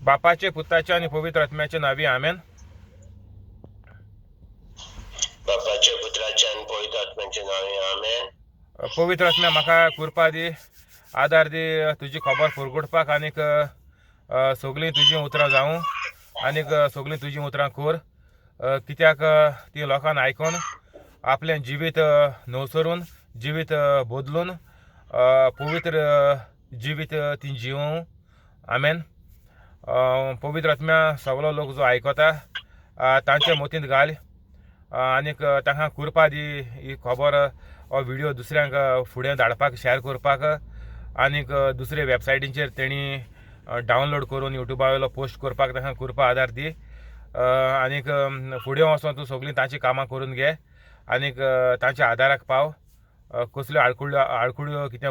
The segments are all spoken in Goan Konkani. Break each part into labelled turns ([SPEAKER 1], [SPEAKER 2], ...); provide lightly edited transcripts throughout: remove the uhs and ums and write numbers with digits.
[SPEAKER 1] बापाचे, पुताचे आनी पवित्र आत्म्याचे नांवी, आमेन.
[SPEAKER 2] बापाचे, पुत्राचे आनी पवित्र आत्म्याचे नांवे, आमेन.
[SPEAKER 1] पवित्र आत्म्या, म्हाका कृपा दी, आदार दी, तुजी खबर फुरगुटपाक आनीक सगळीं तुजीं उतरां जावं आनीक सगळीं तुजीं उतरां कोर, कित्याक ती लोकांक आयकून आपलें जिवीत नवसरून, जिवीत बदलून पवित्र जिवीत ती जिवूं. आमेन. पवित्र आत्म्या, सगलो लोक जो आयकता तांच्या मतींत घाल आनीक तांकां कृपा दी ही खबर, हो व्हिडियो दुसऱ्यांक फुडें धाडपाक, शेअर करपाक आनीक दुसरे वेबसायटींचेर तेणी डावनलोड करून युट्यूबा वयलो पोस्ट करपाक तांकां कृपा आदार दी. आनीक फुडें वचोन तूं सगळीं तांचीं कामां करून घे आनीक तांच्या आदाराक पाव. कसल्यो आडकुळ्यो आडकुळ्यो कितें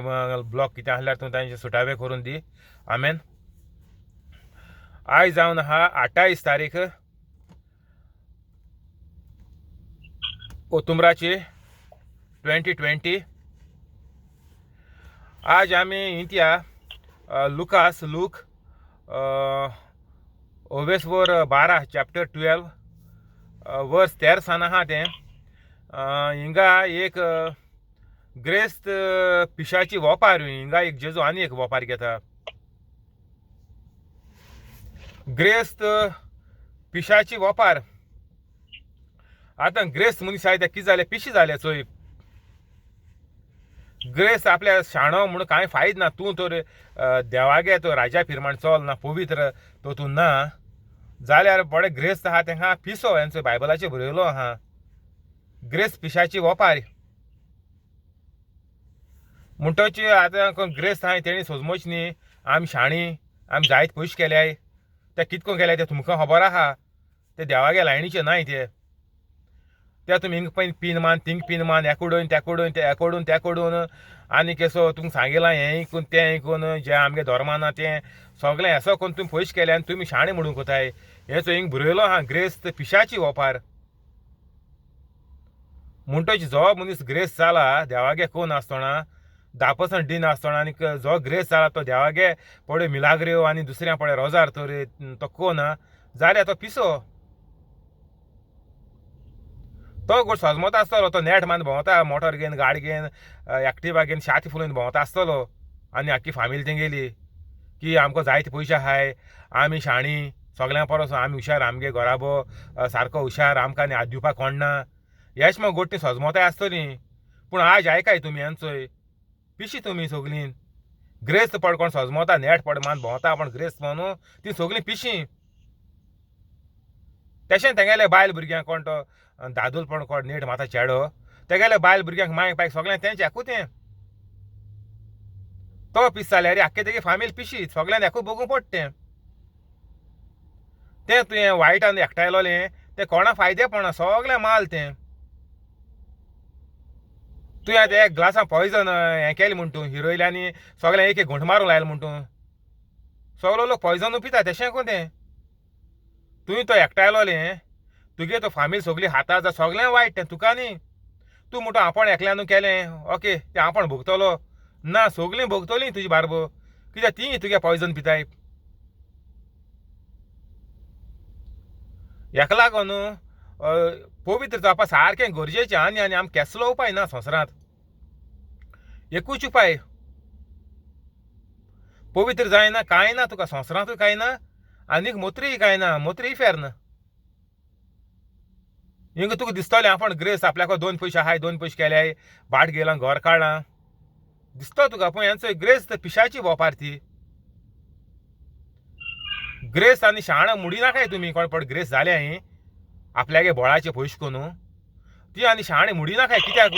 [SPEAKER 1] ब्लॉक कितें आसल्यार तूं तांचे सुटावे करून दी. आमेन. आयज जावन आहा 28 तारीख ओतुमराची 2020. आज आमी इंत्या लुकास लूक ओवेस वर 12 चॅप्टर 12 वर्स 13 सान आहा तें. हिंगा एक ग्रेस्त पिशाची वोपार, हिंगा एक जेजू आनी एक वोपार घेता. ग्रेस्त पिशाची वोपार. आतां ग्रेस्त मनीस आहाय ते कितें जालें, पिशे जाले चोय. ग्रेस्त आपल्या शाणो म्हणून कांय फायद ना. तूं तर देवागे तो राजा फिरमाण चल ना, पवित्र तो तूं ना जाल्यार बडे ग्रेस्त आहा तेंकां पिसो. हेंचो बायबलाचेर बरयलो आहा, ग्रेस्त पिशाची वोपार. म्हणटच आतां ग्रेस्त आहाय तेणी सोजमोच न्ही आमी शाणी, आमी जायत पयशे केल्याय, ते कितको केल्याय ते तुमकां खबर आहा. ते देवागे लायनीचे नाय ते. ते तुमी हिंग पळय पीन मान, थिंग पीन मान, हेका उडोवन तेका उडोवन, ते हेका उडोवन तेका उडोवन आनी केसो तुमकां सांगिलां हें ऐकून तें ऐकून, जें आमगे धर्मान आहा तें सगळें हेसो करून तुमी पयशे केले आनी तुमी शाणे म्हणूंक वताय. हें चोय हिंग बरयलो आहा, ग्रेस्त पिशाची वोपार. म्हणटच जो मनीस ग्रेस्त जाला देवागे कोण आसतना, 10% दिन आसतना आनी जो ग्रेस्त जाला तो देवागे पळय मिलाग्र्यो आनी दुसऱ्या पळय रोजार तर तो कोण जाल्यार तो पिसो. तो गोड सजमता आसतलो, तो नेट मान भोंवता, मोटर घेवन, गाडी घेवन, एक्टिवा घेवन, छाती फुलोवन भोंवता आसतलो आनी आख्खी फामिली तेंगेली की आमकां जायते पयशे आहाय, आमी शाणी, सगळ्यां परस आमी हुशार, आमगे घराबो सारको हुशार, आमकां आनी हात दिवपाक कोण ना. हेच मग गोड ती सजमताय आसतली. पूण आज आयकाय तुमी हेंचोय पिशी तुमी सगळीं. ग्रेस्त पड कोण सजमता, नेट पड मान भोंवता पण ग्रेस्त म्हणून ती सगळीं पिशी. तशें तेगेले बायल भुरग्यांक कोण तो दादूल पण कोण नेट माता चेडो, तेगेले बायल भुरग्यांक माय पायक सगळ्यांक तेंच एकू तें. तो पीस जाल्यार आख्खे तेगे फामील पिशी, सगळ्यांक एकू बघूंक पडटा तें. तें तुवें वायटान एकठांयलोलें तें कोणा फायदेपणा, सगळें माल तें. तुवें आतां एक ग्लासान पॉयजन हें केलें म्हूण तूं हिरोयलें आनी सगळें एक एक घोंट मारूंक लायलें म्हूण तूं, सगळो लोक पॉयजनू पिता तशें कोण तें. तुवें तो एकठांयलोलें तुगे तो फामील सगळी हाता जा, सगळें वायट तें तुका न्ही. तूं म्हणटा आपूण एकल्यानू केलें, ओके तें आपूण भोगतलो ना, सगळीं भोगतलीं तुजी बारबो, कित्याक तीं तुगे पॉयजन पिताय. हेका लागून पवित्र जावपा सारकें गरजेचें. आनी आनी आमकां केसलो उपाय ना संवसारांत, एकूच उपाय, पवित्र जायना कांय ना तुका संवसारांतूय कांय ना आनीक मोत्रीय कांय ना, मोत्रीय फेर्न. हिंगा तुका दिसतलें आपूण ग्रेस आपल्याक 2 पयशे आहाय, 2 पयशे केल्याय, भाट गेलां, घर काडलां, दिसतो तुका. पूण हेंचो ग्रेस पिशाची वोपार ती. ग्रेस आनी शाणा मुडी नाकाय तुमी, कोण पड ग्रेस जाल्या ही आपल्यागे बोळाचे पयशे करून ती आनी शाणे मुडी नाकाय. कित्याक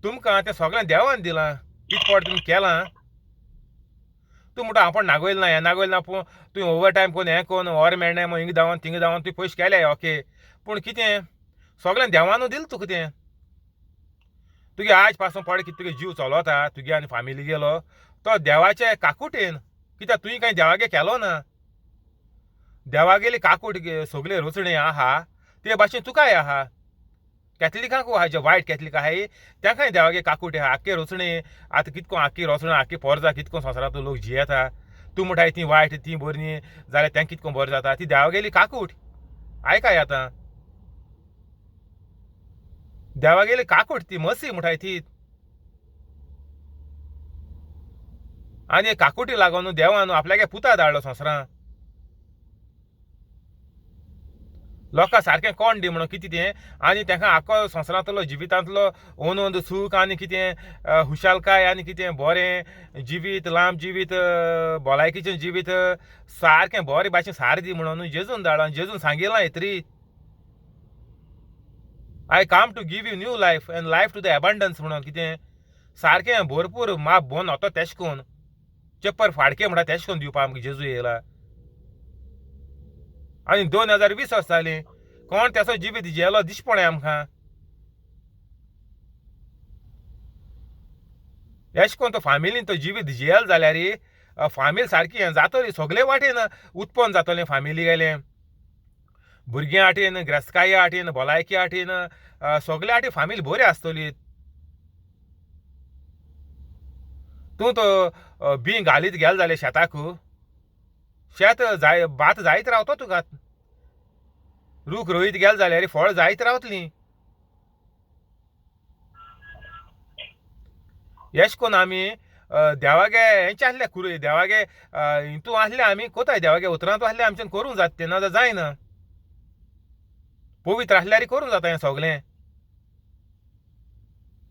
[SPEAKER 1] तुमकां तें सगळें देवान दिलां, कित पड तुमी केलां. तूं म्हणटा आपूण नागोयल ना, हें नागोयल ना, पूण तुवें ओवर टायम कोन्न हें कोन्न or मेळना म्हूण हिंगा धांवन थिंगा धांवन तुवें पयशे केले, ओके, पूण कितें सगळें देवानू दिलें तुका तें. तुगे आज पासून पड कितें तुगे जीव चलोता तुगे आनी फामिली गेलो तो देवाचे काकुटेन, कित्याक तुवें कांय देवागे केलो ना. देवागेली काकूट सगळे रचणे आहा ते भाशेन तुकाय आहा. कॅथलिकांकू आहा, जे वायट कॅथलीक आहाय तेंकांय देवागे काकूट आहा. आख्खे रचणे आतां कितको आख्खी रचणा आख्खी पोरजा कितको संवसारांत लोक जियेता, तूं म्हणटाय ती वायट ती बरी न्ही जाल्यार तें कितको बरें जाता. ती देवागेली काकूट. आयकाय आतां, देवागेली काकूट ती मसी म्हणटाय ती. आनी काकुटी लागून देवान आपल्यागे पुता धाडलो संवसारांत. लोकां सारकें कोण दी म्हणून कितें तें, आनी तांकां आख्खो संवसारांतलो जिवितांतलो ओनंद सूख आनी कितें खुशालकाय आनी कितें बरें जिवीत, लांब जिवीत, भलायकीचें जिवीत सारकें बरें भाशेन सार दी म्हणून जेजून धाडलां. जेजून सांगिलां येतरी, I come to give you new life and life to the abundance म्हणून कितें सारकें भरपूर माप बोन वता तेश कोन चप्पर फाडके म्हणटा तेश कोन दिवपा आमकां जेजू येयला. आनी 2020 वर्सां जालीं कोण तेसो जिवीत जेलो दिसपण आमकां. एश कोन तो फामिलीन तो जिवीत जियेल जाल्यार फामील सारकी हें जातली, सगळे वाटेन उत्पन्न जातलें फामिली गेलें, भुरग्यां आटेन, ग्रेस्तकाये आटेन, भलायकी आटेन, सगळे आटे फामील बरी आसतली. तूं तो बीं घालीत गेल जाल्यार शेताक, शेत जाय भात जायत रावतो तुका, रूख रोयत गेल जाल्यार फळ जायत रावतलीं. एश कोन आमी देवागे हेंचे आसले कुरू देवागे हितू आसले आमी कोताय देवागे उतरांत आसले आमच्यान करूंक जाता तें, ना जायना. पवित्र आसल्यार करूंक जाता हें सगळें.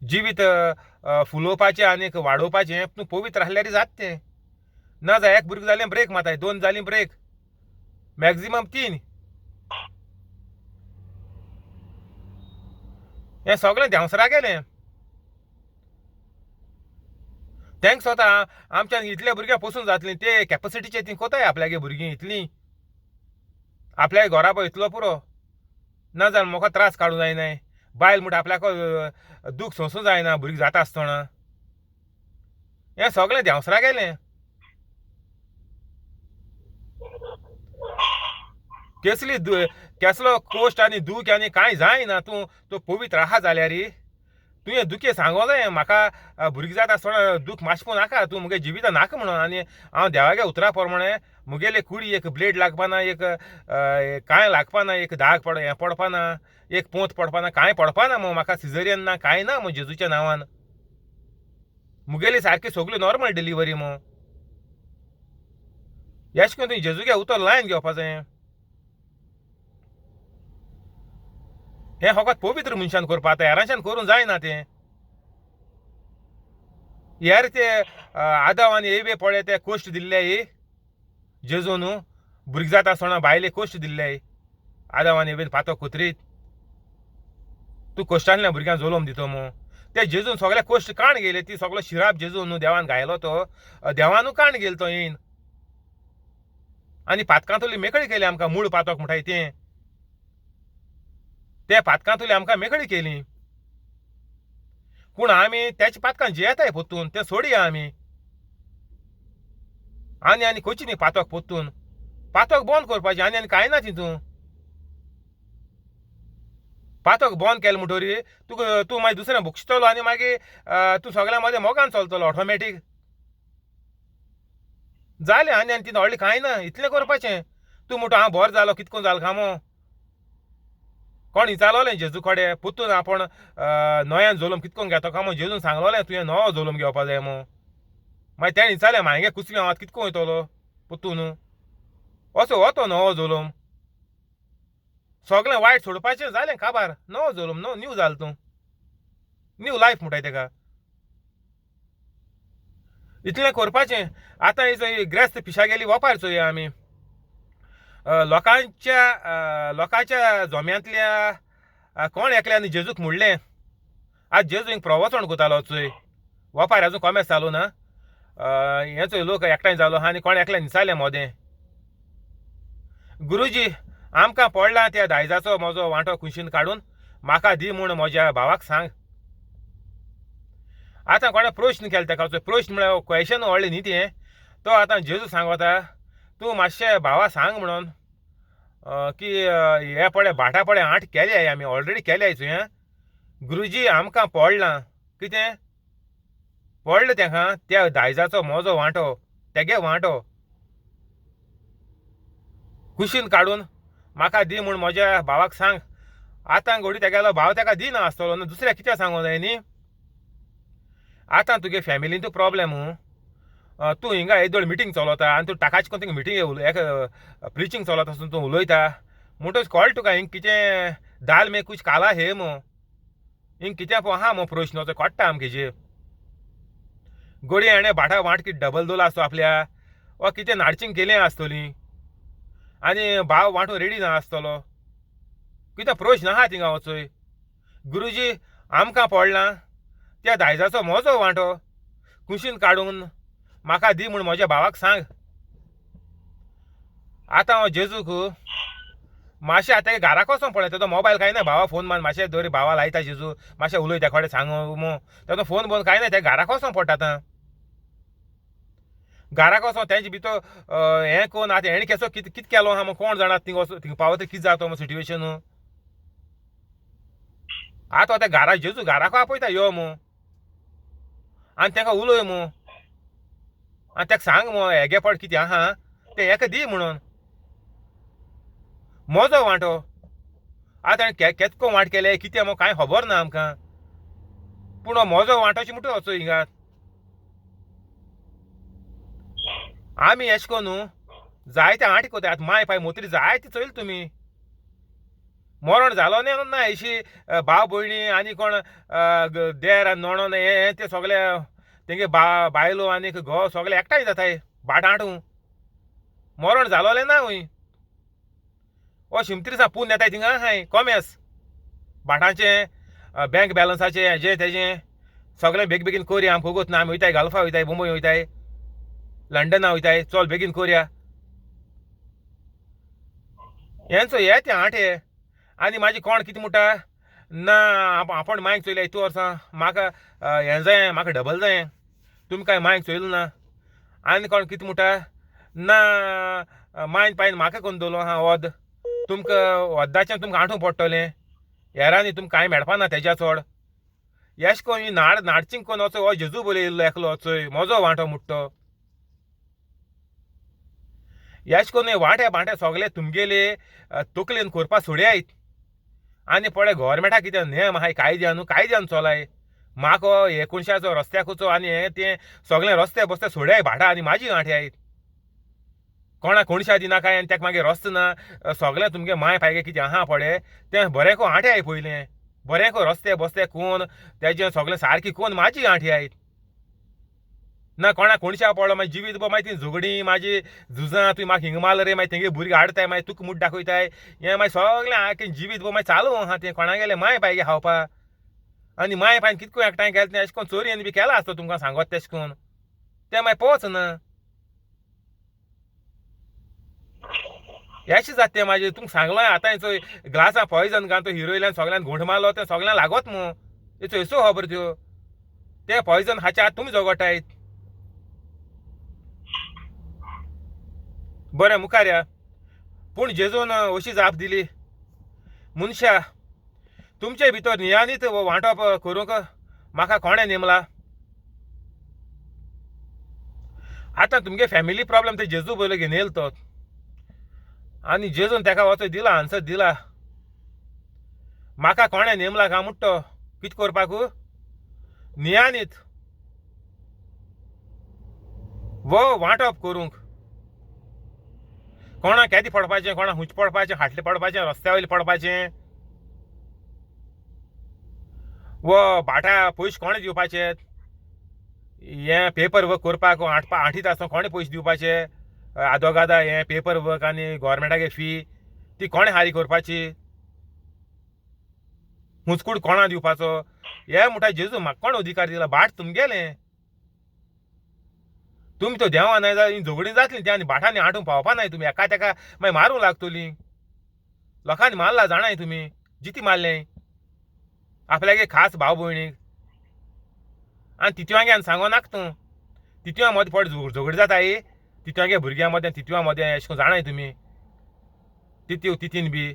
[SPEAKER 1] जिवीत फुलोवपाचें आनीक वाडोवपाचें तूं पवित्र आसल्यार जाता तें. ना जाल्यार एक भुरगें जालें ब्रेक मारताय, दोन जालीं ब्रेक, मॅक्झिमम 3. हें सगळें देंवसरा गेलें. तेंक स्वता आमच्यान इतले भुरग्यां पोसूंक जातलीं ते कॅपॅसिटीचे ती कोताय आपल्यागे भुरगीं इतलीं, आपल्या घरा पळय इतलो पुरो. ना जाल्यार म्हाका त्रास काडूंक जायना, बायल म्हणटा आपल्याक दूख सोंसूंक जायना भुरगीं जाता आसतना. हें सगळें देंवसरा गेलें. केसली केसलो कोश्ट आनी दूख आनी कांय जायना. तूं तूं पवित्र आहा जाल्यार तुवें दुखे सांगो जाय म्हाका भुरगीं जाता आसतना दूख मातशें नाका, तूं मुगे जिवितां नाका म्हणून. आनी हांव देवागे उतरा प्रमाणे मुगेले कुडी एक ब्लेड लागपाना, एक कांय लागपाना, एक दाग पड हें पडपाना, एक पोंत पडपाना, कांय पडपाना मग म्हाका सिजरियन ना कांय ना मग जेजूच्या नांवान. मुगेली सारकी सगळी नॉर्मल डिलिव्हरी मग. एश कोन तुवें जेजूगे उतर लायन घेवपा जाय. हें फकत पवित्र मनशान करपा, आतां हेरांच्यान करूंक जायना तें. हेर ते आदाव आनी एवे पळय ते कोश्ट दिल्ले जेजून भुरगीं जाता आसतना बायले कोश्ट दिल्ले आदाव आनी एवेन पातो कोत्रीत तूं कोश्टांतल्या भुरग्यांक जलोम दितो मू. ते जेजून सगळे कोश्ट काण गेले, ती सगळो शिराप जेजून न्हू देवान घायलो तो देवानू काण गेलो तो येयन आनी पातकांतली मेकळी केली आमकां. मूळ पातक म्हणटाय तें, ते पातकांतली आमकां मेकळी केली. पूण आमी तेच्या पातकां जियेताय पोत्तून तें सोडया आमी. आनी आनी खंयची न्ही पातक पोत्तून पातक बंद करपाचें आनी आनी कांय ना तितून. पातक बंद केलें म्हणटरी तुका तूं मागीर दुसऱ्यां भोगशितलो आनी मागीर तूं सगळ्यां मदें मोगान चलतलो ऑटोमॅटीक. जालें आनी आनी तितून व्हडलें कांय ना, इतलें करपाचें. तूं म्हणटा हांव बरो जालो कितको जालो कामो. कोण विचारलोलें जेजू कडेन पुतून आपूण नव्यान जल्म कितको घेता कामो, जेजून सांगलोलें तुवें नवो जल्म घेवपा जाय मू. मागीर तेणें विचारलें म्हागे कुसलें हांव कितको वयतलो पुतून, असो हो तो नवो जल्म. सगळें वायट सोडपाचें जालें काबार, नवो जल्म, नो न्यू जाल तूं, न्यू लायफ म्हणटाय तेका. इतलें करपाचें. आतां ही ग्रेस्त पिशा गेली वपार चोया आमी. लोकांच्या लोकांच्या जोम्यांतल्या कोण एकल्यान जेजूक म्हणलें, आज जेजू हिंग प्रवचन करतालो चोय, वपार अजून कोमेस चालू ना, हें चोय लोक एकठांय जालो आनी कोण एकल्यान विचारलें मोदें, गुरुजी आमकां पडला त्या दायजाचो म्हजो वांटो कुशीन काडून म्हाका दी म्हूण म्हज्या भावाक सांग. आतां कोणें प्रश्न केलो तेका, प्रश्न म्हळ्यार क्वेशन व्हडलें न्ही तें. तो आतां जेजू सांगता तूं मातशें भावा सांग म्हणून की हे पळय भाटा पळय आठ केले आमी ऑलरेडी केले तुवें. गुरुजी आमकां पडलां कितें पडलें तेका त्या दायजाचो म्हजो वांटो, तेगे वांटो. कुशीन काडून म्हाका दी म्हूण म्हज्या भावाक सांग. आतां घोडी तेगेलो भाव तेका दिना आसतलो न्हू, दुसऱ्याक कित्याक सांगूं जाय न्ही. आतां तुगे फॅमिलीन तूं प्रोब्लेम, तूं हिंगा येदोळ मिटींग चलता आनी तूं टाकाच कोन्न थिंगा मिटींग एक प्रिचींग चलता आसून तूं उलयता म्हणटच कळटा तुका हिंग कितें दाल में कुछ काला हे मो, हिंग कितें पळय आहा मो प्रश्न तो कळटा आमकां हेजेर. गोडये हाणें भाटा वांट कितें डबल दवरला आसतो आपल्या वा कितें नाडचींग केलें आसतली आनी भाव वांटूंक रेडी ना आसतलो, कितें प्रश्न आहा थिंगा वचय. गुरुजी आमकां पडलां त्या दायजाचो म्हजो वांटो कुशीन काडून म्हाका दी म्हूण म्हज्या भावाक सांग. आतां हांव जेजूक मातशें आतां घराक वचोन पळय, तेजो मोबायल कांय ना, भावा फोन मान मातशें दवर, भावा लायता जेजू मातशें उलयता कोडे सांगू मो, तेजो फोन बोन कांय ना, ते घराक वचोन पडटा. आतां घराक वचोन तेंचे भितर हें कोन्न आतां हेणें केसो कित कित केलो आहा मो कोण जाणा, थिंग वचोन थिंग पावता कितें जाता मो सिट्युएशन. आतां आतां घरा जेजू घराक आपयता यो मो आनी तेका उलय मो आनी तेका सांग मो हेगे पड कितें आहा तें हेका दी म्हणून म्हजो वांटो. आतां केतको वांट केले कितें मो कांय खबर ना आमकां, पूण हो म्हजो वांटोशी म्हणटा वचो हिंगा. आमी एशें कोन्न न्हू जायते आंट कोताय. आतां माय पाय मोत्री जायते चोयले तुमी, मरण जालो न्ही ना अशी भाव भयणी आनी कोण देर आनी नणन हें तें सगळे तेंगे बायलो आनी घोव सगळे एकठांय जाताय भाट आटूं, मरण जालोलें ना हूंय. हो शिमतरी पून येताय थिंगा आहाय कॉमेस भाटाचें बँक बॅलन्साचें हेजें तेजें सगळें बेगीन बेगीन कोरया, आमकां वोगोत ना, आमी वयताय गाल्फा वयताय, मुंबय वयताय, लंडना वयताय, चल बेगीन कोरया. हेंचो हे ते आठ हे. आनी म्हाजी कोण कितें म्हणटा ना आपूण मायक चोयल्या इतू वर्सां म्हाका हें जाय, म्हाका डबल जाय, तुमी कांय मायक चोयलें ना. आनी कोण कितें म्हणटा ना मायन पायन म्हाका कोन्न दवरलो आहा वद, तुमकां वद्दाचें तुमकां आठूंक पडटलें, हेरांनी तुमकां कांय मेळपा ना तेज्या चड. एशें कोन्न ही नाड नाडचींग कोन्न वचो हो जेजू बरयल्लो एकलो वचय म्हजो वांटो मुट्टो. एशें कोन्न वांटे बांटे सगळे तुमगेले तकलेन कोरपा सोडयात. आनी पळय गोवोरमेंटा कितें नेम आहाय कायद्यान न्हू, कायद्यान चोलाय. म्हाका हे कोनशाचो रस्त्याकूचो आनी हें तें सगळें रस्ते बस्ते सोडयाय भाटां आनी म्हाजी गांठयाय. कोणा कोणशा दिना काय आनी तेका मागीर रस्तो ना, सगळें तुमगे माय पायगे कितें आहा पळय तें बरें को आंठयाय, पयलें बरें को रस्ते बस्ते कोन तेजें सगळें सारकें कोन म्हाजी आंठयाय. ना कोणा कोणशा पडलो मागीर जिवीत बो मागीर ती झगडीं म्हाजी झुजां, तुवें म्हाका हिंगा मारलो रे, मागीर तेंगे भुरगीं हाडताय, मागीर तुका मूठ दाखयताय, हें मागीर सगळें आख्खें जिवीत बो मागीर चालू आहा तें कोणागेलें माय पायगे खावपा. आनी माय पायन कितको एकठांय केलें तें एशें कोन्न चोरयेन बी केलां आसतो तुमकां सांगत तेशें कोन्न तें मागीर पोच ना. एशें जाता तें मागीर तुमकां सांगलां आतां चोय ग्लासां पॉयजन घालून तो हिरोयल्यान सगळ्यान घोंट मारलो तें सगळ्यां लागत मू, हेच्यो हेच्यो खबर त्यो तें पॉयजन हाच्या आत तुमी झगडटाय. बरें मुखार या. पूण जेजून अशी जाप दिली, मनशा तुमचे भितर नियानीत वांटप करूंक म्हाका कोणें नेमला? आतां तुमगे फॅमिली प्रॉब्लम ते जेजू पयलो घेवन येयलो तो आनी जेजून तेका वचो दिला आन्सर दिला, म्हाका कोणें नेमला काय म्हणटा तो कितें करपाक नियानीत वो वांटप करूंक, कोणा केदें पडपाचें, कोणा हुंच पडपाचें, हाटलें पडपाचें, रस्त्या वयलें पडपाचें, वो भाटा पयशे कोणें दिवपाचे, हें पेपर वर्क करपाक आठीत आसतना कोणें पयशे दिवपाचे, आदोगादा हें पेपर वर्क आनी गोवोरमेंटागे फी ती कोणें हारी करपाची, हुंचकूट कोणा दिवपाचो, हे म्हणटा जेजू म्हाका कोण अधिकार दिला, भाट तुमगेलें, तुमी तो देवा नाय जाल्यार झगडीं जातलीं तें आनी भाटांनी आटूंक पावपा नाय तुमी, एका तेका मागीर मारूंक लागतलीं, लोकांनी मारला जाणाय तुमी, जिती मारलें आपल्यागे खास भाव भयणीक. आनी तितुवांगे आनी सांगो नाका तूं, तितुवां मदें पड झगडी जाताय, तितुवांगे भुरग्यां मदें तितुवां मदें एशें कोन्न जाणाय तुमी, तितू तितीन बी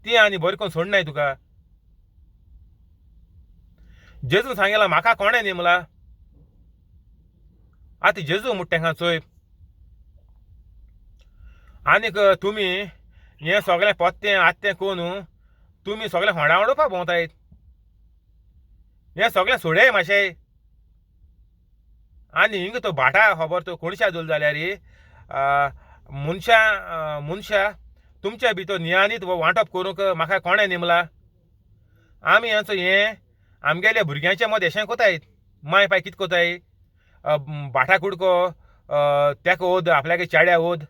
[SPEAKER 1] ती आनी बरें कोन्न सोडनाय तुका. जेजून सांगला म्हाका कोणें नेमला, आतां जेजू म्हणटा तेंकां चोय आनीक तुमी हें सगळें पोत्तें आत्तें कोन्न तुमी सगळें होंडा उडोवपाक भोंवताय. हें सगळें सोडय मातशें. आनी हिंगा तो भाटा खबर तो कोणशा धरलो जाल्यार मनशां मनशां तुमच्या भितर नियानीत हो वांटप करूंक म्हाका कोणें नेमला? आमी आमचो हें आमगेल्या भुरग्यांच्या मदें अशें कोताय. माय पाय कितें कोताय, भाटा कुडको तेका ओद आपल्यागे चेड्या ओद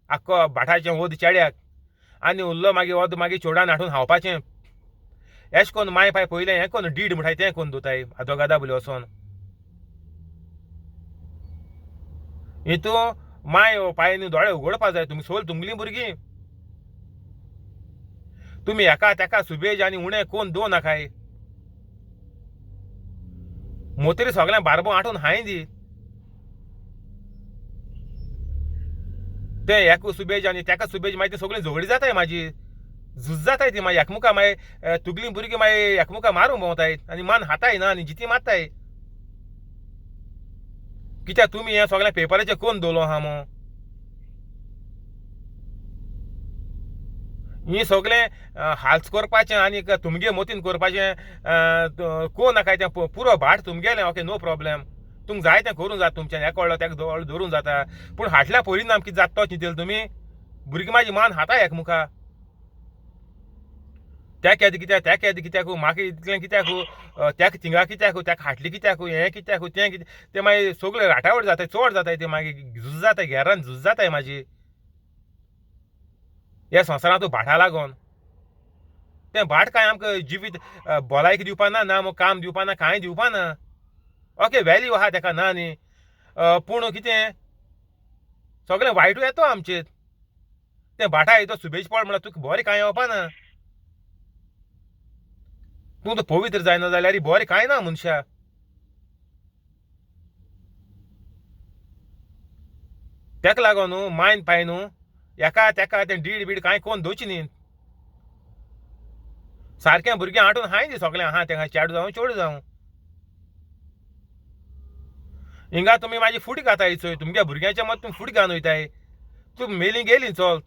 [SPEAKER 1] आख्खो भाटाचें ओद चेड्याक आनी उरलो मागीर ओद मागीर चेडवान हाडून खावपाचें. एशें कोन्न माय पाय पयलें हें कोन्न did म्हणटाय तें कोन्न दवरताय आदोगादा बोली वचोन. हितू माय पाय न्हू दोळे उगडपा जाय तुमी सोल तुमगेलीं भुरगीं. तुमी हेका तेका सुबेज आनी उणें कोन्न दवर नाकाय. मोतरी सगळें बारबो आटून हाय दी तें हेका सुबेज आनी तेका सुबेज मागीर ती सगळीं झगडी जाताय म्हाजी झूज जाताय ती मागीर एकमुका मागीर तुगलीं भुरगीं मागीर एकमुका मारूंक भोंवताय आनी मान हाताय ना आनी जिती मारताय. कित्याक तुमी हें सगळें पेपराचेर कोन्न दवरलो आहा मू? ही सगळें हाल्स करपाचें आनी तुमगे मतीन करपाचें कोण नाकाय तें पुरो भाट तुमगेलें ओके नो प्रॉब्लेम तुमकां जाय तें करूं जाता तुमच्यान हें कळ्ळो तेका धरूंक जाता पूण हाटल्या परिणाम कितें जाता तो चिंतले तुमी? भुरगीं म्हाजी मान खाता एकमुखा. तेका येद कित्याक तेका येद कित्याक म्हाका इतलें कित्याक तेका थिंगा कित्याक तेका हाटली कित्याक हें कित्याक तें कित्याक तें मागीर सगळें राटावळ जाता चड जाता तें मागीर झूज जाता घरान झूज जाताय म्हाजी. ह्या संवसारांत भाटा लागोन तें भाट कांय आमकां जिवीत भलायकी दिवपा ना ना काम दिवपा ना कांय दिवपा ना. ओके वेल्यू आहा तेका ना न्ही पूण कितें सगळें वायटूय येता आमचेर. तें भाटा येतो सुबेज पड म्हणल्यार तुका बरें कांय येवपा ना. तूं तर पवित्र जायना जाल्यार बरें कांय ना मनशा. तेका लागोन न्हू मायन पाय न्हू एका तेका तें did बीड कांय कोन्न दवरचें न्ही. सारकें भुरगें आटून हाय न्ही सगळें आहा तें चेडूं जावं चेडूं जावं. हिंगा तुमी म्हाजी फूट घाताय चोय तुमगे भुरग्यांच्या मत तुमी फूट घालून वयताय. तूं मेली गेली चल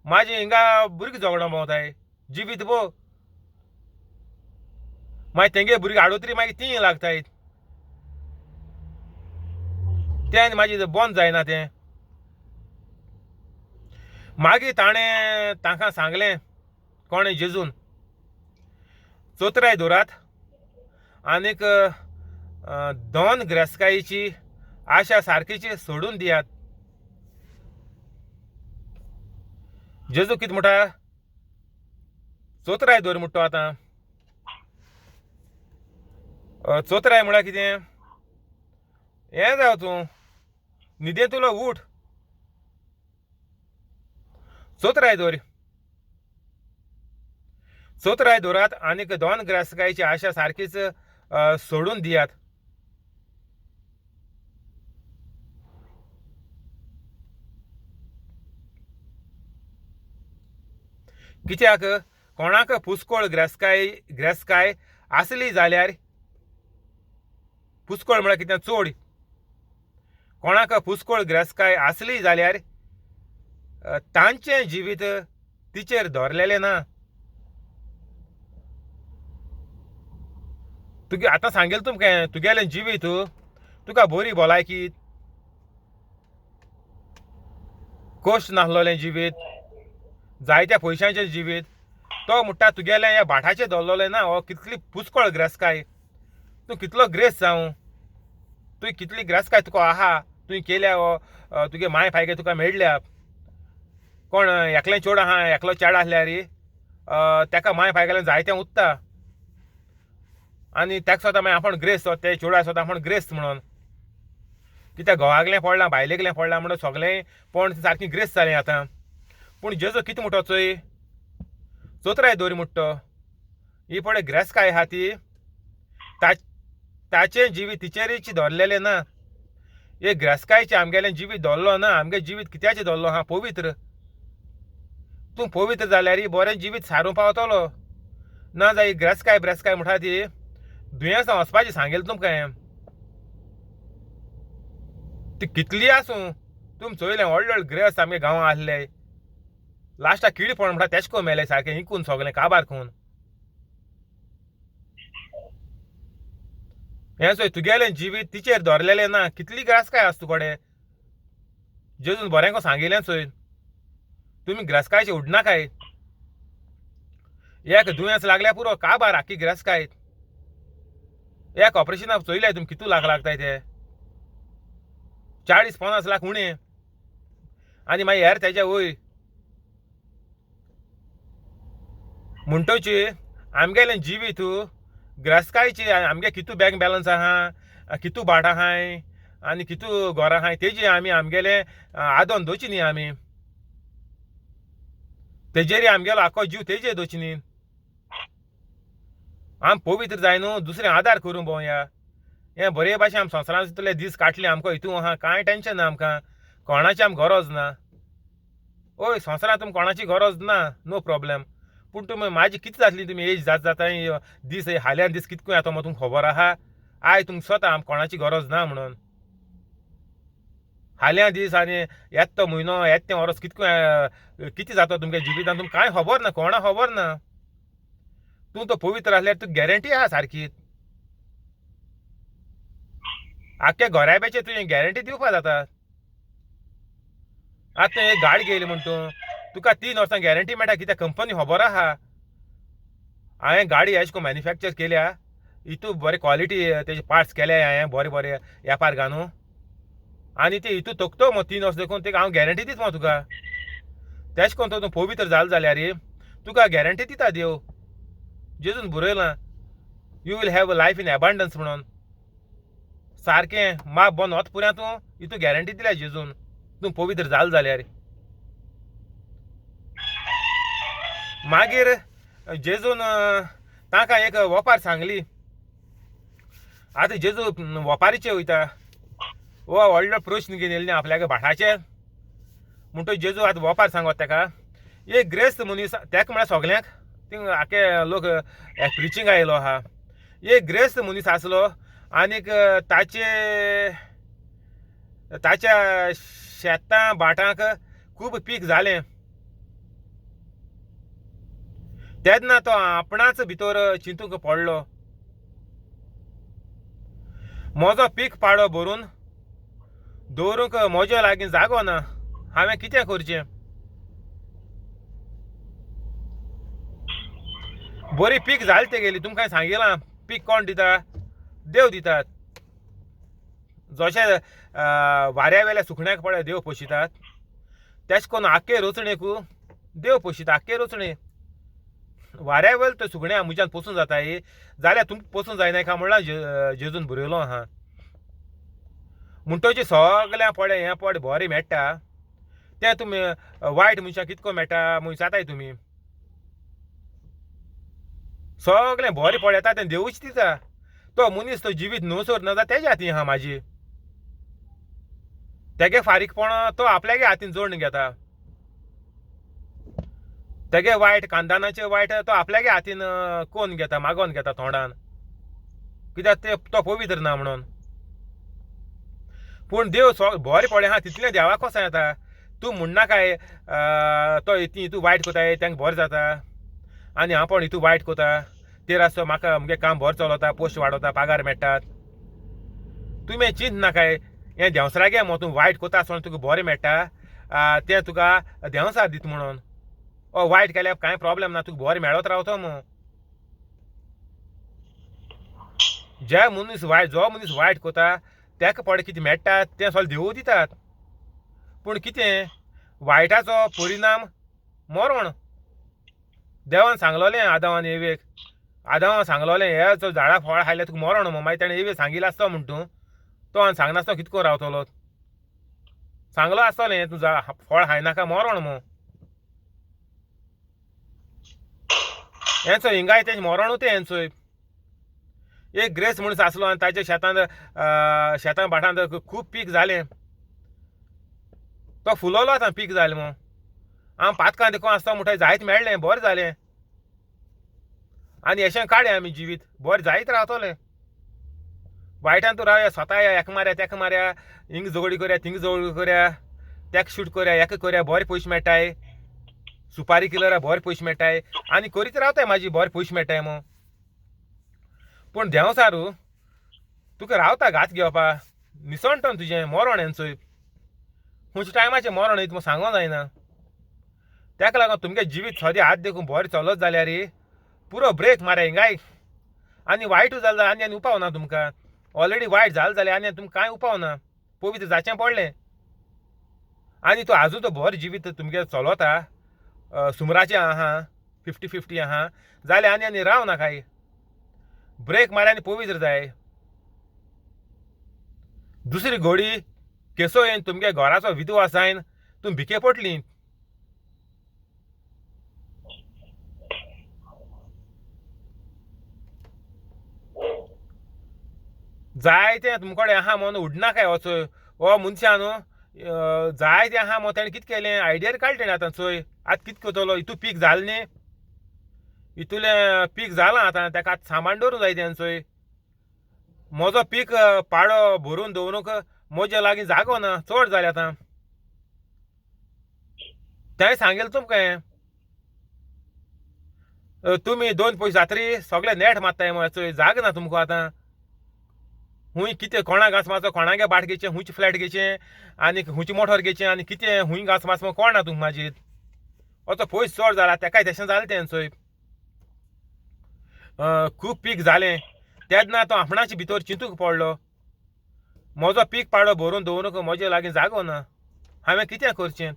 [SPEAKER 1] म्हाजी हिंगा भुरगीं झगडो भोंवताय जिवीत भो मागीर तेंगे भुरगीं हाडोतरी मागीर तीं लागताय तें आनी म्हाजें बंद जायना तें. मागीर ताणें तांकां सांगलें कोणें जेजून चोत्राय दवरात आनीक दोन ग्रेसकायेची आशा सारकीची सोडून दियात. जेजू कितें म्हणटा चोत्राय दवर म्हणटा तो आतां. चोत्राय म्हळ्यार कितें हें जाव तूं न्हिदेंतलो उठ चोत्राय दवर. चोत्राय दवरात आनीक दोन ग्रासकायेची आशा सारकीच सोडून दियात. कित्याक कोणाक पुस्कोळ ग्रेसकाय ग्रेसकाय आसली जाल्यार पुस्कोळ म्हळ्यार कितें चड कोणाक पुस्कोळ ग्रेसकाय आसली जाल्यार तांचें जिवीत तिचेर दवरलेलें ना. तुगे आतां सांगेल तुमकां तुगेलें जिवीत तुका बरी भलायकी कश्ट नासलेलें जिवीत जायत्या पयशांचें जिवीत तो म्हणटा तुगेलें ह्या भाटाचें दवरलेलें ना हो कितली पुस्कळ ग्रेसकाय तूं कितलो ग्रेस जावं तुवें कितली ग्रेसकाय तुका आहा तुवें केल्या हो तुगे माय पायगे तुका मेळ्ळ्या कोण एकलें चेडूं आहा एकलो चेडो आसल्यार तेका माय पाय जायतें उत्ता आनी तेका सुद्दां मागीर आपूण ग्रेस ते चेडवा सुद्दां आपूण ग्रेस म्हणून कित्याक घोवागलें पडलां बायलेगलें पडलां म्हणून सगळें पण सारकें ग्रेस जालें आतां. पूण जेजू कितें म्हणटा चोय चोत्राय दवर म्हणटा तो ही पळय ग्रेसकाय आहा ती ताचें जिवीत तिचेरूच दवरलेलें ना. एक ग्रेसकायचें आमगेलें जिवीत दवरलो ना आमगेलें जिवीत कित्याचें दवरलो आहा पवित्र. तूं पवित्र जाल्यार बरें जिवीत सारूंक पावतलो ना जाल्यार ग्रेसकाय ब्रेसकाय म्हणटा ती दुयेंसां वचपाचें सांगेल तुमकां हांवें. ती कितली आसूं तूं तुम चोयलें व्हडले व्हडले ग्रेस्त आमगे गांवां आहले, लास्टाक किडी पडोन म्हणटा तेश कोन मेले सारकें इकून सगलें काबार खून. हें चोय तुगेलें जिवीत तिचेर दवरलेलें ना, कितली ग्रासकाय आसा तुकडे. जेजून बरें को सांगिल्लें चोय, तुमी ग्रासकायचे उडनाकाय. एक दुयेंस लागल्या पुरो काबार आख्खी ग्रासकाय. एक ऑपरेशनाक चोयले तुमी कितू लाख लागताय ते, 40-50 लाख उणें, आनी मागीर हेर तेजे वयर. म्हणटची आमगेलें जिवीत ग्रासकायची, आमगे कितू बँक बॅलन्स आहा, कितू भाट आहाय आनी कितू घरां आहाय तेजी आमी आमगेलें आदोन दवरची न्ही. आमी तेजेरी आमगेलो आख्खो जीव तेजेर दवरची न्ही. आम पवित्र जाय न्हू, दुसरें आदार करूं भोंवया. हें बरे भाशेन आम संवसारांतले दीस काडले, आमकां हितू आहा कांय टेंशन ना, आमकां कोणाची आमकां गरज ना. हय, संवसारांत तुमकां कोणाची गरज ना, नो प्रॉब्लेम. पूण तुमी म्हाजी कितें जातली, तुमी एज जात जाता दीस हाल्यान दीस कितको येता मो तुमकां खबर आहा. आयज तुमकां स्वता आमकां कोणाची गरज ना म्हणून. हाल्यां दीस आनी येता तो म्हयनो, येता तें वर्स कितको कितें जाता तुमच्या जिवितान तुमकां कांय खबर ना, कोणा खबर ना. तूं तो पवित्र आसल्यार तुका गॅरंटी आहा सारकी, आख्ख्या घराब्याचे तुवें गॅरंटी दिवपा जाता. आतां एक गाडी घेयली म्हण तूं, तुका 3 वर्सां गॅरंटी मेळटा, कित्याक कंपनी खबर आहा हांवें गाडी अशें करून मॅन्युफॅक्चर केल्या, हितू बरे क्वॉलिटी तेजे पार्ट्स केले हांवें बरे बरे वेपार घालून, आनी ते हितू तकतो मो 3 वर्सां देखून तेका हांव गॅरंटी दिता मो तुका. तेश करून तूं पवित्र जालो जाल्यार तुका गॅरंटी दिता देव. जेजून बरयलां you will have a life in abundance म्हणून. सारकें माप बंद वत पुऱ्या तूं, हितू गॅरंटी दिल्या जेजून, तूं पवित्र जालो जाल्यार. मागीर जेजून तांकां एक वोपार सांगली. आतां जेजू वोपारीचे वयता, हो व्हडलो प्रश्न घेवन येयले आपल्याक भाटाचे. म्हणटकीर जेजू आतां वोपार सांगत ताका, एक ग्रेस्त मनीस, तेका म्हळ्यार सगल्यांक थिंग आख्खे लोक प्रिचींग आयलो आहा. एक ग्रेस्त मनीस आसलो आनीक ताचे ताच्या शेतां भाटांक खूब पीक जालें. तेन्ना तो आपणाच भितर चिंतूंक पडलो, म्हजो पीक पाडो भरून दवरूंक म्हज्या लागीं जागो ना, हांवें कितें करचें? बरी पीक जालें तेगेली, तुमकां सांगिलां पीक कोण दिता? देव दितात. जशें वाऱ्या वेल्या सुकण्याक पळय देव पोशितात, तेश कोन्न आख्खे रोचणेकू देव पोशिता. आख्खे रोचणे वाऱ्या वेल तो सुकण्या म्हज्यान पोसूं जाताय जाल्यार तुमकां पोसूं जायना काय म्हणल्यार जेजून बरयलो आहा. म्हणटकीच सगळ्यां पळय हें पळय बरें मेळटा तें तुमी वायट मनशां कितको मेळटा मनशाताय तुमी सगळें बरें पळयता तें देवूच दिता. तो मनीस तो जिवीत न्हू सोर ना तेज्या हातीन आहा म्हाजी, तेगे फारीकपण तो आपल्यागे हातीन जोडून घेता. तेगे वायट खानदानाचे वायट तो आपल्यागे हातीन कोन घेता, मागोन घेता तोंडान, कित्याक ते तो पवित्र ना म्हणून. पूण देव बरें पळय आहा तितलें देवाक कसो येता. तूं म्हणनाकाय तो हितू वायट कोताय तांकां बरें जाता आनी हांव पण हितू वायट कोता तेर आसतो म्हाका म्हगे काम बरें चलता, पोस्ट वाडोता, पगार मेळटात. तुमी चिंत नाकाय हें देंवसरागे मो तूं वायट कोता आसतना तुका बरें मेळटा तें तुका देंवसार दिता म्हणून. ओ वायट केल्यार कांय प्रॉब्लेम ना, तुका बरें मेळत रावतो मो. जे मनीस वायट, जो मनीस वायट कोता तेका पळय कितें मेळटा तें सगळें देवू दितात. पूण कितें वायटाचो परिणाम मरण. देवान सांगलोलें आदावान एवेक, आदावान सांगलोलें हे जो झाडां फळ खायल्यार तुका मरण मो. मागीर ताणें एवे सांगिल्लें आसतो म्हण तूं, तो आनी सांगनासतो कितको रावतलो, सांगलो आसतलें तूं फळ खायनाका मरण मो. हेंचो हिंगाय तें मरणूच तें हेंचो. एक ग्रेस मनीस आसलो आनी ताच्या शेतांत शेतां भाटांत खूब पीक जालें, तो फुलोलो आतां पीक जालें मो. आम पातकां देखून आसता म्हणटा जायत मेळ्ळें बरें जालें आनी अशें काडलें आमी जिवीत बरें जायत रावतलें. वायटान तूं रावया स्वता एका मारया तेका मारया, हिंग झगडी करया थिंग झगडी करया, तेका शूट कोरया, हेका कोरया, बरे पयशे मेळटाय, सुपारी किलरा बरे पयशे मेळटाय आनी करीत रावताय, म्हाजी बरे पयशे मेळटाय मो. पूण देंव सारू तुका रावता घात घेवपा निसणटन तुजें मरण हेंचोय खंयच्या टायमाचें मरण येत सांगो जायना. ताका लागून तुमगे जिवीत सदें हात देखून बरें चलत जाल्यार पुरो ब्रेक मार हिंगाय. आनी वायटूय जालें जाल्यार आनी आनी उपाव ना तुमकां, ऑलरेडी वायट जालें जाल्यार आनी तुमकां कांय उपाव ना, पवित्र जाचें पडलें. आनी तूं आजून तो बरें जिवीत तुमगें चलता सुमराचें आहा 50-50 आहा जाल्यार आनी आनी राव ना काय, ब्रेक मार आनी पवित्र जाय. दुसरी घोडी केसो येवन तुमगे घराचो विधवा जायन तूं भिके पडली. जायतें तुमचे कडेन आहा म्हणून उडनाकाय वचोय हो मनशान न्हू जायतें आहा म्हणून तेणें कितें केलें आयडियार काडलें तेणें. आतां चोय आतां कितें करतलो, हितू पीक जालें न्ही, हितूलें पीक जालां आतां ताका आतां सामान दवरूंक जाय तेणें. चोय म्हजो पीक पाडो भरून दवरूंक म्हजे लागीं जागो ना, चड जालें आतां. तें सांगेल तुमकां हें, तुमी 2 पयशे जातरी सगळे नेट मारताय मरे, चोय जाग ना तुमकां आतां. हुंय कितें कोणा घांस मारचो, कोणागे बाट घेवचें, हुंयचें फ्लॅट घेवचें आनी हुंयचें मोटर घेवचें आनी कितें हुंय घांस मारचो कोण ना तुमकां मागीर. असो पयस चड जाला तेकाय तशें जालें तें चोय. खूब पीक जालें तेन्ना तो आपणाचे भितर चिंतूंक पडलो, म्हजो पीक पाडो भरून दवरूंक म्हजे लागीं जागो ना, हांवें कितें करचें.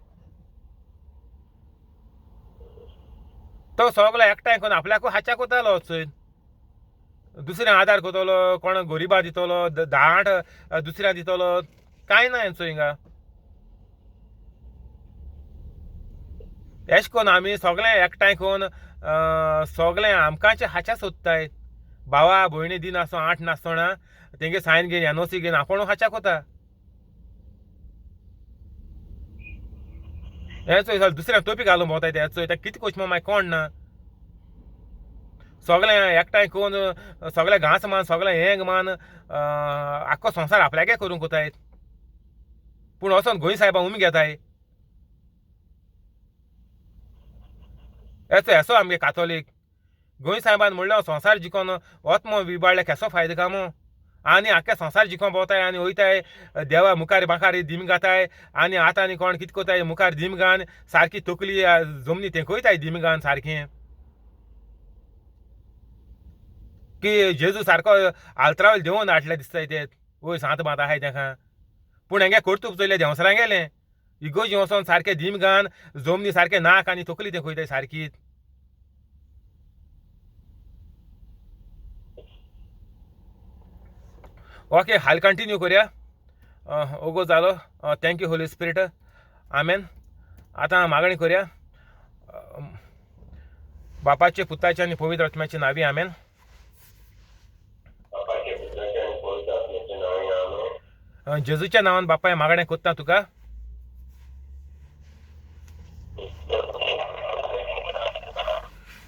[SPEAKER 1] तो सगलो एकठांय करून आपल्याकूय हाच्याक वतालो चोय, दुसऱ्या आदार करतलो, कोण गरिबा दितलो, 10 आठ दुसऱ्या दितलो, कांय ना चोय हिंगा. एश कोन्न आमी सगळें एकठांय करून सगळें आमकांचे हाच्या सोदताय, भावा भयणी दिनासतना आठ नासतना तेंगे सायन घेवन एनओसी घेवन आपूण हाच्याक वता. हें चोय दुसऱ्या तोपी घालून भोंवताय तें चोय, तें कितें करचें मागीर कोण ना. सगळें एकठांय करून सगळें घांस मान, सगळें हेंग मान, आख्खो संवसार आपल्याके करूंक वताय. पूण वचोन गोंय साहेबा उमी घेताय. येचो येसो आमगे कातोलीक गोंय साहेबान म्हणलें संवसार जिखोन वत विबाडले केसो फायदो कामो, आनी आख्खे संवसार जिखोन भोंवताय आनी वयताय देवा मुखार बाखार दिम घाताय आनी आतां आनी कोण कितें करताय मुखार दिम घान सारकी तकली जमनी तेंकयताय दिम घान सारकें की जेजू सारको आल्त्रावयल देंवोन हाडले दिसताय ते वयर सांत बांत आहाय तेका. पूण हेंगे कर्तूब चोयलें देंवसरां गेलें इगोजी वचोन सारकें दिम घान जमनी सारकें नाक आनी तकली तेंकयताय सारकी. ओके हाल कंटिन्यू करूया. ओगो जालो. Thank you Holi spirit, आमेन. आतां मागणी करूया. बापाचे पुताचे आनी पवित्र आत्म्याचे नांवी आमेन. जेजूच्या नांवान बापाय मागणें कोत्ता तुका,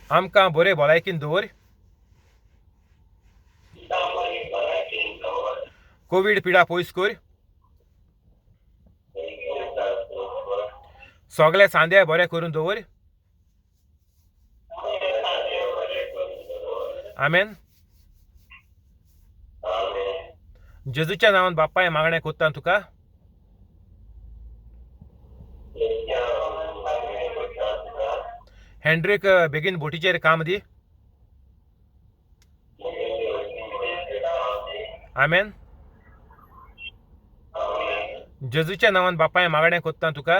[SPEAKER 1] आमकां बरे भलायकीन दवर, कोवीड पिडा पयस कर, सगळे सांदे बरे करून दवर, आमेन. जेजूच्या नांवान बापाय मागणें कोत्ता तुका, हेंड्रीक बेगीन बोटीचेर काम दी, आमेन. जेजूच्या नांवान बापाय मागणें कोत्ता तुका,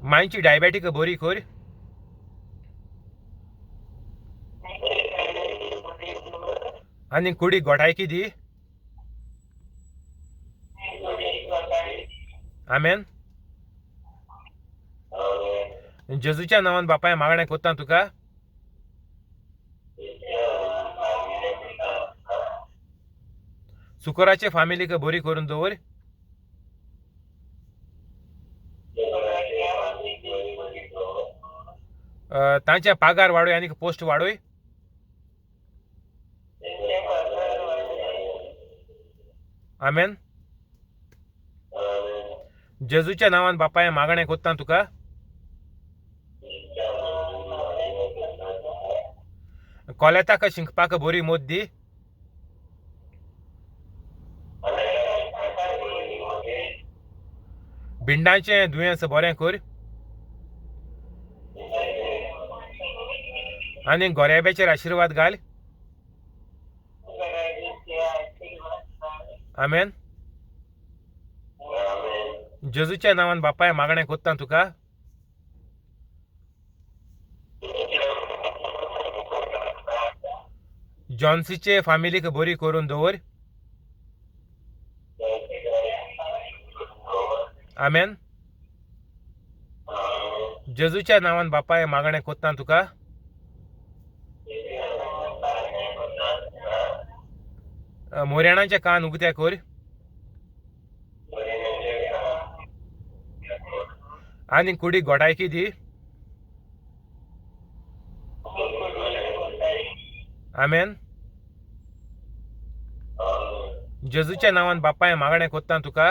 [SPEAKER 1] मांयची डायबेटीक बरी कर, आनी कुडीक गोठायकी दी, आमेन. जेजूच्या नांवान बापाय मागणें कोत्ता तुका, सुकोराचे फामिलीक बरी करून दवर, तांचे पागार वाडय आनी पोस्ट वाडय, आमेन. जेजूच्या नांवान बापाय मागणें कोत्ता तुका. कोलेताक शिंकपाक बरी मोत दी. भिंडांचें दुयेंस बरें कर आनी गोरेब्याचेर आशिर्वाद घाल. आमेन. जेजूच्या नांवान बापाय मागणें कोत्ता तुका. जॉन्सीचे फामिलीक बरी करून दवर. आमेन. जेजूच्या नांवान बापाय मागणें कोत्ता तुका. मोरयाणाचे कान उगते कर आनी कुडीक गोडायकी दी. आमेन. जेजूच्या नांवान बापाय मागणें कोत्ता तुका.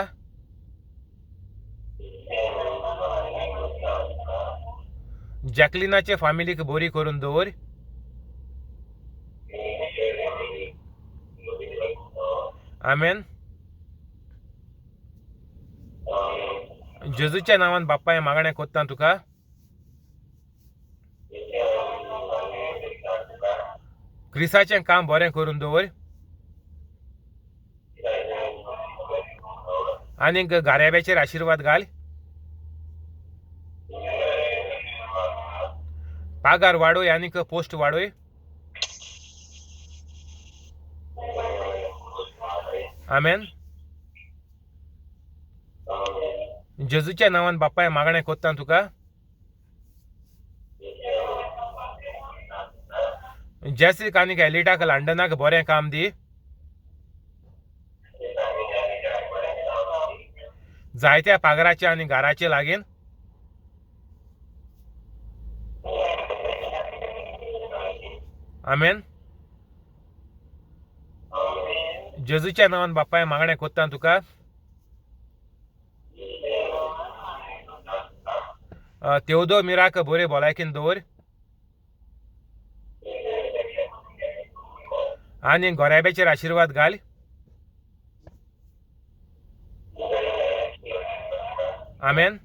[SPEAKER 1] जॅकलिनाचे फामिलीक बरी करून दवर. आमेन. जेजूच्या नांवान बापाय मागणें कोत्ता तुका. क्रिसाचें काम बरें करून दवर आनी गाऱ्याब्याचेर आशिर्वाद घाल. पागार वाडोय आनी पोस्ट वाडोय. आमेन. जेजूच्या नांवान बापाय मागणें कोत्ता तुका. जेसीक आनी एलिटाक लंडनाक बरें काम दी. जायत्या पागराचे आनी घराचे लागीन. आमेन. जेजूच्या नांवान बापाय मागणें कोत्ता तुका. तेवदो मिराक बरे भलायकेन दवर आनी गोऱ्याब्याचेर आशिर्वाद घाल. आमेन.